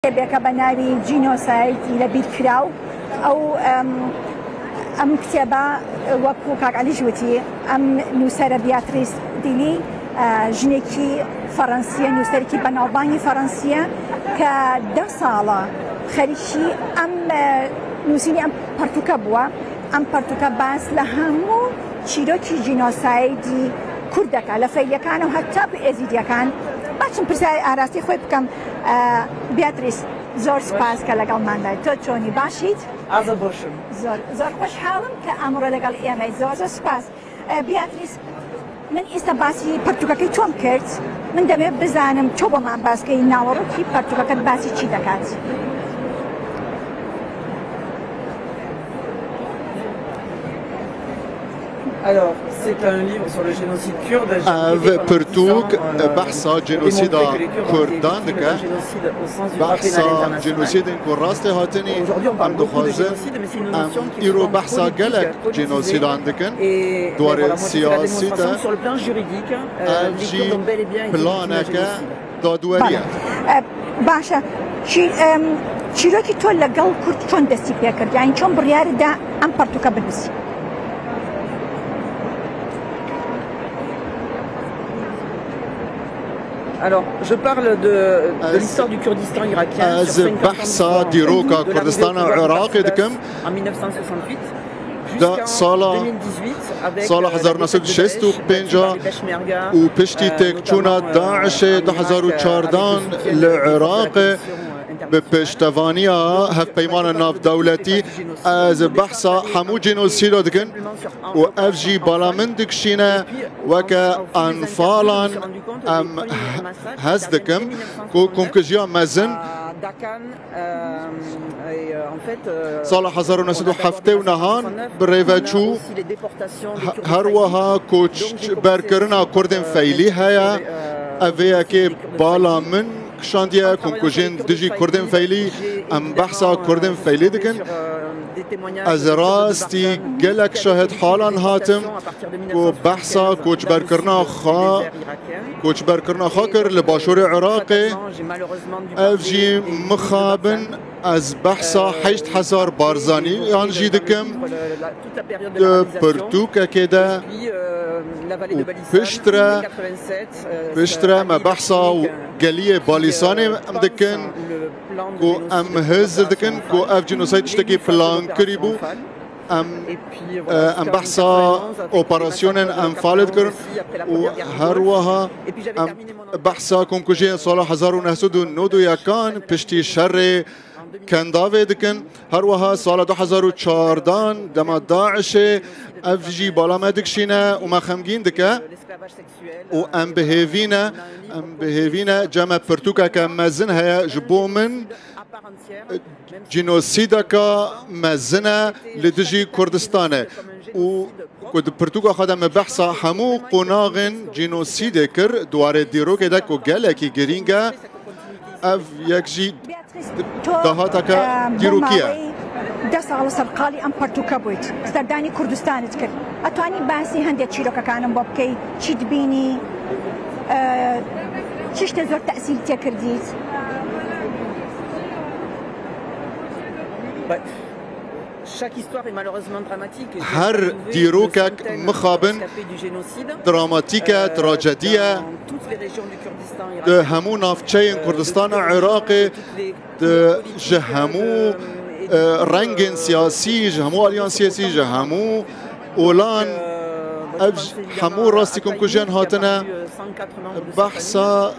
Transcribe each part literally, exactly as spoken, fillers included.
کتێبێکە بە ناوی جینۆساید لە بیرکراو. ئەو ئەم ئەم کتێبە، وەکو کاک عەلیش وتی، ئەم نووسەرە بیاتریس دیلی، ئە، ژنێکی فەڕەنسیە، نووسەرێکی بەناوبانگی فەڕەنسیە کە دە ساڵە خەریکی ئەم، ئە، نووسینی ئەم پەرتووکە بووە. ئەم پەرتووکە باس لە هەموو چیرۆکی جینۆسایدی کورد دەکات، لە فەیلیەکانە و هەتا ئێزیدیەکان. باچم پرسیاری ئاراستەی خۆی بکەم. ئە، بیاتریس، زۆر سپاس کە لەگەڵماندای. تۆ چۆنی، باشیت؟ ئازە باشم. زۆر زۆر خۆشحاڵم کە ئەمڕۆ لەگەڵ ئێمەی. زۆر زۆر سپاس. ئە، بیاتریس، من ئێستا باسی پەرتووکەکەی تۆم کرد. من دەمەوێت بزانم، تۆ بۆمان باسکەی، ناوەڕۆکی پەرتووکەکەت باسی چی دەکات؟ Alors, c'est un livre sur le génocide kurde. Ev pirtûk behsa genocîda Kurdan dike. Behsa genocîdên ku rastê hatinî, em dixwazin, em îro behsa gelek genocîdan dikin. Di warê siyasî de, ev jî planeke dadwerî ye. Bale. E, baş e. Çî-, em, çîrokî to legal Kurd çond destî pê kir? Yani çond biryarî da em pertûka binivîsî? Alors, je parle de, de l'histoire du Kurdistan irakien, sur cinquante ans d'histoire, de l'arrivée au pouvoir de Baas Baas dikim. En mille neuf cent soixante-huit. Di sala, sala hezar neh sed û şêst û pênc û piştî têkçûna DAIŞê du hezar û çardan li Iraqê, bi piştevaniya hevpeymana navdewletî, ez behsa hemû cînosîda dikin û ev jî bala min dikişîne weke Enfalan. Em hez dikim ku komkujiya mezin sala hezar û neh sed û heftê û nehan bi rê ve çû. He-, her wiha koçberkirina Kurdên Feylî heye. Ev vê yekê bala min kişandiye, komkujiyên dijî Kurdên Feylî, em behsa Kurdên Feylî dikin. Ez rastî gelek şahid halan hatim ku behsa koçberkirina xwe, koçberkirina xwe kir li başûrê Iraqê. Ev jî mixabin ez behsa heşt hezar Barzaniyan jî dikim di pirtûkekê de û piştre, piştre me behsa geliyê Balîsanê em dikin ku em hizir dikin ku ev cînosayd tiştekî plan kirî bû. Em, e, em behsa operasyonên Enfalê dikirin û her wiha em behsa komkujiyên sala hezar û neh sed û nod û yekan piştî şerê Kendavê dikin. Her wiha sala du hezar û çardan dema DAIŞê ev jî bala me dikişîne û me xemgîn dike. Û em bi hêvî ne, em bi hêvî ne, cem me pirtûkeke mezin heye ji bo min, e, cînosîdeka mezin e li dijî Kurdistanê. Û ku di pirtûka xwe de min behsa hemû qonaxên cînosîdê kir, di warê dîrokê de ku gelekî girîng e, ev yek jî dahateke dîrokî ye. Deh sal serqalî em pertûke bûyt, serdana Kurdistanê dikir. Etwanî basî hindek çîrokekanin bo bikey, çi dibînî, e, çi tiştê zor tesîr te kirdît? Chaque histoire est malheureusement dramatique. Her dîrokek mixabin dramatîk e, trajedî ye. Di hemû navçeyên Kurdistana Iraqê, di, ji hemû, e, rengên siyasî, ji hemû aliyan siyasî, ji hemû olan, ev j-, hemû rastî komkujiyan hatine. Behsa,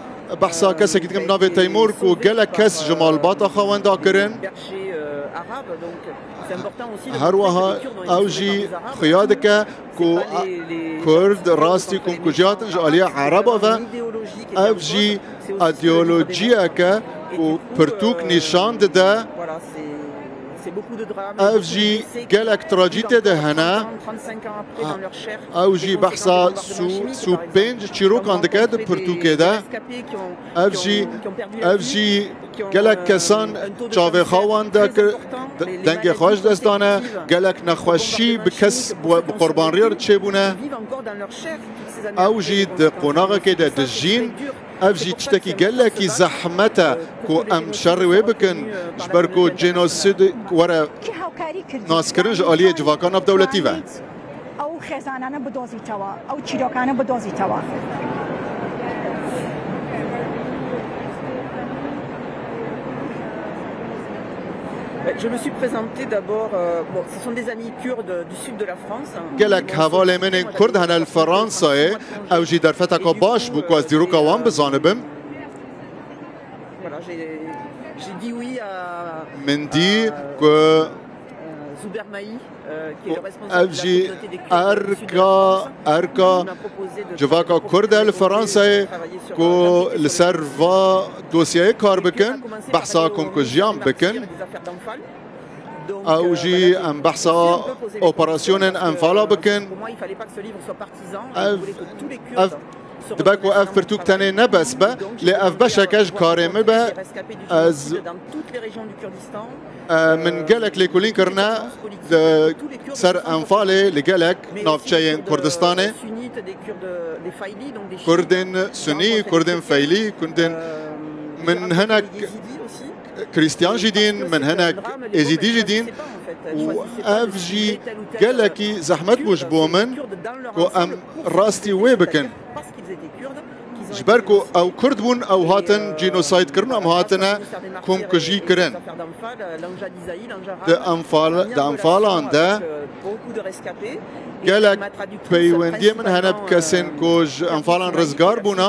behsa kesekî dikim navê Teymur ku gelek kes ji malbata xwe wenda kirin. Her wiha ew jî xuya dike ku Kurd rastî komkujiya hatin ji aliyê Ereba ve. Ev jî îdeolojiyeke ku pirtûk nîşan dide. Ev jî gelek trajîdê de hene. Ew jî behsa sî û pênc çîrokan dike di pirtûkê de. Ev jî, ev jî gelek kesan çavê xwe wan de, dengê xwe ji dest dane, gelek nexweşî bi kes, bi qurbaniyê re çêbûne. Ew jî di qonaxekê de dijîn. Ev jî tiştekî gelekî zehmet e ku em şerê wê bikin, ji ber ku jenosîd were naskirin ji aliyê civaka navdewletî ve. ئەو خێزانانە بدۆزیتەوە، ئەو چیرۆکانە بدۆزیتەوە. Je me suis présentée d'abord, euh, bon, ce sont des amis kurdes du sud de la France, hein. Gelek hevalê min ên Kurd hene li Fransayê, ew jî derfeteka baş bû ku ez dîroka wan bizanibim. Voilà, j'ai, j'ai dit oui à, min dî ku Zuber Mahi, euh, qui est le responsable de la communauté des Kurdes du sud de la France. Ev jî erka, erka civaka Kurd e li Fransayê ku li ser va dosyeyê kar bikin, behsa komkujiyan bikin. Ew jî em behsa operasyonên Enfala bikin. Ev, ev dibe ku ev pirtûk tenê ne bes be, lê ev beşeke ji karê min be. Ez, e, min gelek lêkolîn kirine li ser Enfalê li gelek navçeyên Kurdistanê. Kurdên Sunî, Kurdên Feylî, Kurdên, min hinek Krîstiyan jî dîn, min hinek Êzîdî jî dîn û ev jî gelekî zehmet bû ji bo min ku em rastî wê bikin. Ji ber ku ew Kurd bûn, ew hatin cînosayd kirin û em hatine komkujî kirin. Di Enfal-, di Enfalan de gelek peywendiyê min hene bi kesên ku ji Enfalan rizgar bûne.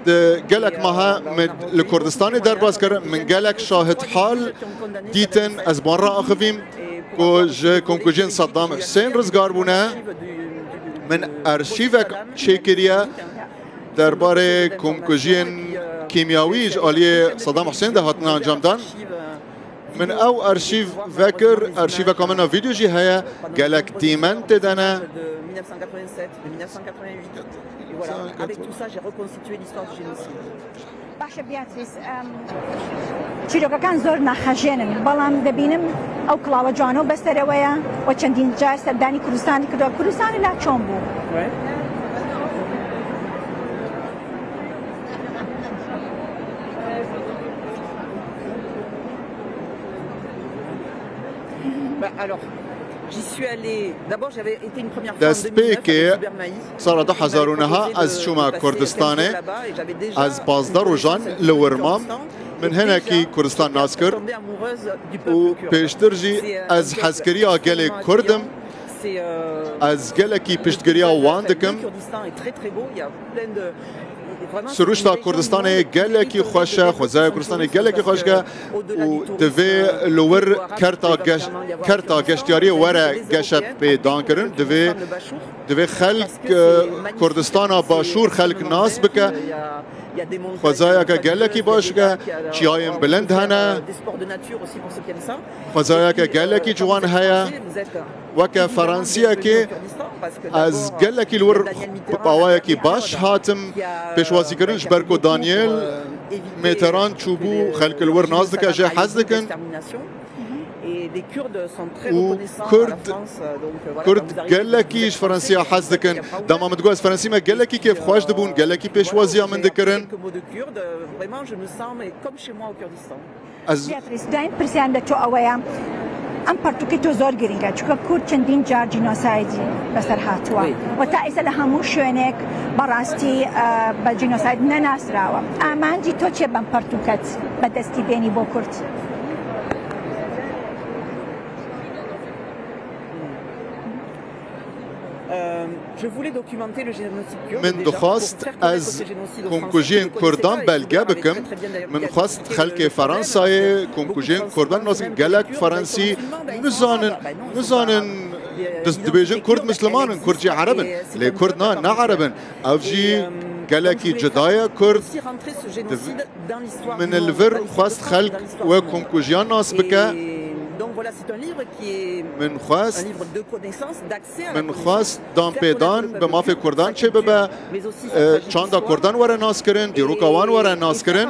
Di gelek meha min li Kurdistanê derbas kir, min gelek şahidhal dîtin, ez bi wan re axivîm ku ji komkujiyên Saddam Husên rizgar bûne. Min arşîvek çêkiriye derbarê komkujiyên kîmyawî ji aliyê Saddam Husên de hatine encamdan. Min ew arşîv vekir, arşîveka min a vîdeo jî heye, gelek dîmen tê de ne. باشە بیاتریس، ئەم، چیرۆکەکان زۆر ناخەژێنن، بەڵام دەبینم ئەو کڵاوە جوانە و بەسەرەوەیە و چەندین جار سەردانی کوردستانی کردووە. کوردستانی لا چۆن بوو؟ Destpêkê sala du hezar û neh ez çûme Kurdistanê. Ez pazdeh rojan li wir mam. Min hinekî Kurdistan nas kir û pêştir jî ez hezkiriya gelê Kurd im. Ez gelekî piştgiriya wan dikim. Siruşta Kurdistanê gelekî xweş e, xwezaya Kurdistanê gelekî xweş e û divê li wir kerta geş-, kerta geştiyariyê were geşepêdankirin. Divê, divê xelk, e, Kurdistana Başûr xelk nas bike. Xwezayeke gelekî baş e, çiyayên bilind hene. Xwezayeke gelekî ciwan heye. Weke Fransiyekê ez gelekî li wir bi awayekî baş hatim pêşwazîkirin, ji ber ku Daniel Mitterrand çûbû, xelk li wir nas dike, jê hez dikin. Û Kurd, Kurd gelekî ji Fransiya hez dikin. Dema min digot ez Fransî me, gelekî kêfxweş dibûn, gelekî pêşwaziya min dikirin. Ez Beatrice, دوایین پرسیارم لە تۆ ئەوەیە، ئەم پەرتووکەی تۆ زۆر گرنگە، چونکە کورد چەندین جار جینۆسایدی بەسەر هاتووە. وی. و تا ئێستا لە هەموو شوێنێک بەڕاستی، ئە، بە جینۆساید نەناسراوە. ئامانجی تۆ چیە بەم پەرتووکەت بەدەستی بێنی بۆ کورد؟ Min dixwest ez komkujiyên Kurdan belge bikim. Min xwest xelkê Fransayê komkujiyên Kurdan nas bikin. Gelek Fransî nizanin, nizanin, dis-, dibêjin Kurd Misliman in, Kurd jî Ereb in. Lê Kurd na, ne Ereb in. Ev jî gelekî cuda ye Kurd. Div-, Min li vir xwest xelk wek komkujiyan nas bike. Min xwest, min xwest danpêdan bi mafê Kurdan çêbibe, e, çanda Kurdan were naskirin, dîroka wan were naskirin.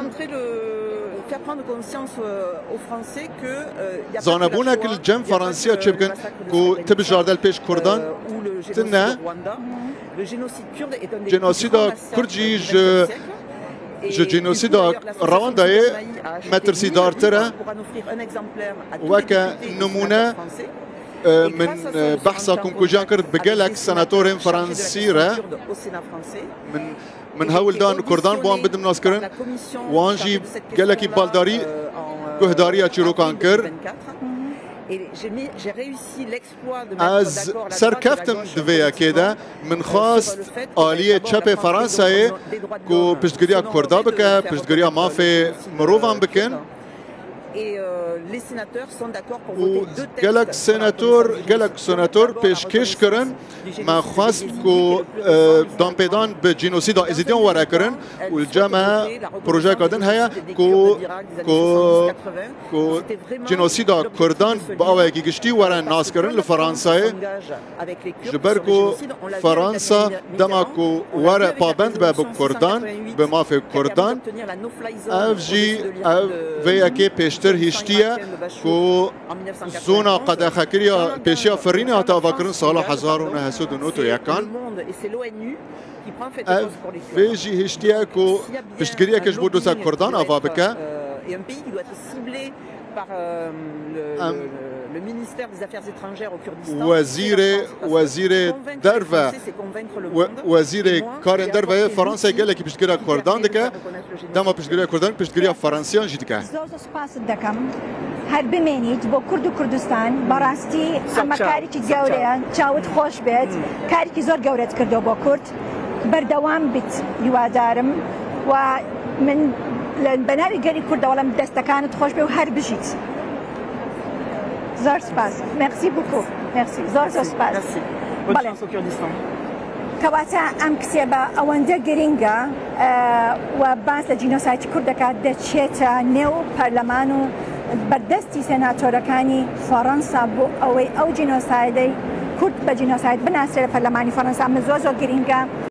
Zanebûnek li cem Fransiya çêbikin ku ti bijarte li pêş Kurdan tune. Jenosîda Kurd jî ji ji jenosîda Rwandayê metirsîdartir e. Weke nimûne, e, min, e, behsa komkujiyan kir bi gelek senatorên Fransî re. Min, min hewl dan Kurdan bi wan bidim naskirin. Wan jî gelekî baldarî guhdariya çîrokan kir. Ez serkeftim di vê yekê de. Min xwest aliyê çepê Fransayê ku piştgiriya Kurda bike, piştgiriya mafê mirovan bikin. Û gelek senator, gelek senator pêşkêş kirin. Me xwest ku, e, danpêdan bi cînosîda Êzidiyan were kirin û li cem me projeyeka din heye ku, ku, ku cînosîda Kurdan bi awayekî giştî were naskirin li Fransayê. Ji ber ku Fransa dema ku were pabend be bi Kurdan, bi mafê Kurdan, ev jî, ev vê yekê pêştir hiştiye ku zona qedexekiriya pêşiya firînê hate avakirin sala hezar û neh sed û nod û yekan. Ev vê jî hiştiye ku piştgiriyeke ji bo doza Kurdan ava bike. Em wezîrê, wezîrê derve, we-, wezîrê karên derve yê Fransayê gelekî piştgiriya Kurdan dike. Dema piştgiriya Kurdan, piştgiriya Fransiyan jî dike. Zor zor spas. دەکەم. هەر بمێنیت بۆ کورد و کوردستان. بەڕاستی ئەمە کارێکی گەورەیە. چاوت خۆش بێت. کارێکی زۆر گەورەت کردەوە بۆ کورد. بەردەوام بیت، هیوادارم. و من لە، بە ناوی گەلی کوردەوە دەڵێم دەستەکانت خۆش بێ و هەر بژیت. زۆر سپاس. مێرسی بوکو. مێرسی. زۆر زۆر سپاس. بەڵێ. کەواتە ئەم کتێبە ئەوەندە گرنگە، ئە، و باس لە جینۆسایتی کورد دەکات، دەچێتە نێو پەرلەمان و بەردەستی سێناتۆرەکانی فەڕەنسا بۆ ئەوەی ئەو جینۆسایدەی کورد بە جینۆساید بناسرێت لە پەرلەمانی فەڕەنسا. ئەمە زۆر زۆر گرنگە.